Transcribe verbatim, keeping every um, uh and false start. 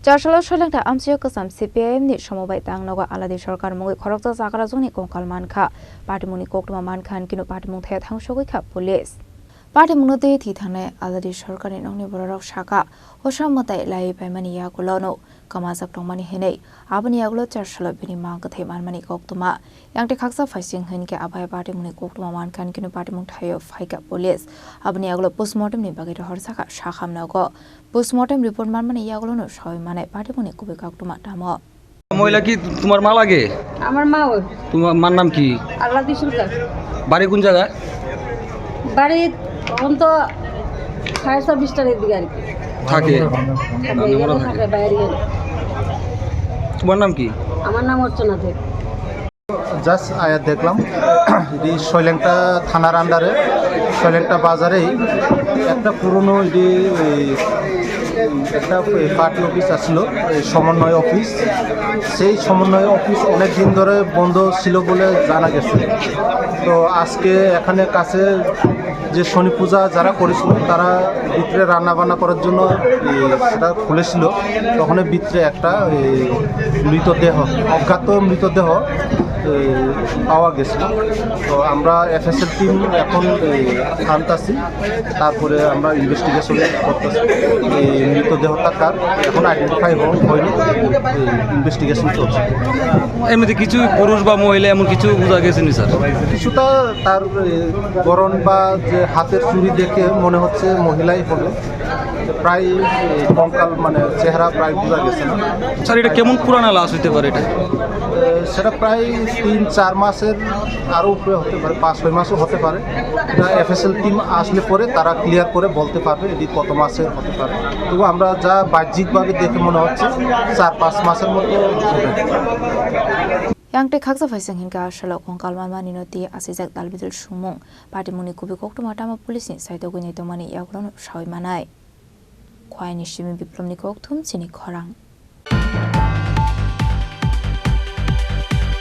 Charsalo soilengta amchio kwcham C P I M ni somo bai tang nogo aladi sorkar mungwi khoroksa chakrajwkni kongkal mankha. Patimungni koktwma mankha hinkhe no patimung thaya thangsogwi kha police. Patimungno twi thwi thangnai aladi sorkarni nokni bororok sakha, hosa mwtai lai paimani yagulono kwmajak tongmani hinwi. Aboni yagulo charsalo bini mang kwthwi manmani koktwma. Yangte khaksa phaising hinkhe abai patimungni koktwma mankha hinkhe no patimung thaio phaikha police. Aboni yagulo postmortem ni bagwi rohor sakha sakham nogo. Postmortem report manmani yagulono sawi manai patimungni kubui koktwma tamo. মহিলা কি তোমার মা লাগে? আমার মা ওই। তোমার মার নাম কি? আল্লাদি সরকার। বাড়ি কোন জায়গা? বাড়ি তখন তো সাড়ে ছাব্বিশটার এদিকে আর কি। থাকে? থাকে, এখানে থাকে, বাইরে গেলে। তোমার নাম কি? আমার নাম অর্চনা দেব। জাস্ট আয়া দেখলাম, এটি সৈলেংটা থানার আন্ডারে সৈলেংটা বাজারেই একটা পুরনো এটি ওই একটা পার্টি অফিস আসলো, এই সমন্বয় অফিস। সেই সমন্বয় অফিস অনেক দিন ধরে বন্ধ ছিল বলে জানা গেছে। তো আজকে এখানে কাছে যে শনি পূজা যারা করেছিল, তারা ভিতরে রান্না বান্না করার জন্য, এ, সেটা খুলেছিল। তখন ভিতরে একটা, এ, মৃতদেহ, অজ্ঞাত মৃতদেহ, এ, পাওয়া গেছিল। তো আমরা এফএসএল টিম এখন, এ, আনতাছি, তারপরে আমরা ইনভেস্টিগেশন করতেছি। এই মৃতদেহটা কার, এখন আইডেন্টিফাই হয়নি, ইনভেস্টিগেশন চলছে। এমনিতে কিছু পুরুষ বা মহিলা এমন কিছু বোঝা গেছে নি, স্যার? কিছুটা তার, এ, গড়ন বা যে হাতের চুড়ি দেখে মনে হচ্ছে মহিলাই হবে। প্রায়, এ, কঙ্কাল, মানে, চেহারা প্রায় বোঝা গেছে না। স্যার, এটা কেমন পুরানা লাশ হইতে পারে এটা? এ, সেটা প্রায় তিন চার মাসের, আরও উপরে হতে পারে, পাঁচ ছয় মাসও হতে পারে। এটা এফএসএল টিম আসলে পরে তারা ক্লিয়ার করে বলতে পারবে এটি কত মাসের হতে পারে। তবু আমরা যা বাহ্যিকভাবে দেখে মনে হচ্ছে চার পাঁচ মাসের মতো হবে। Yang tei khaksa phaising hinkhe a salo kongkal manmani no twi asijak dalbidal sumung. Patimungni kubui koktwma tamo police ni saitogwi nai tongmani yagulono sawi manai. Khwai ni simi Biplomni kokthum chini khorang.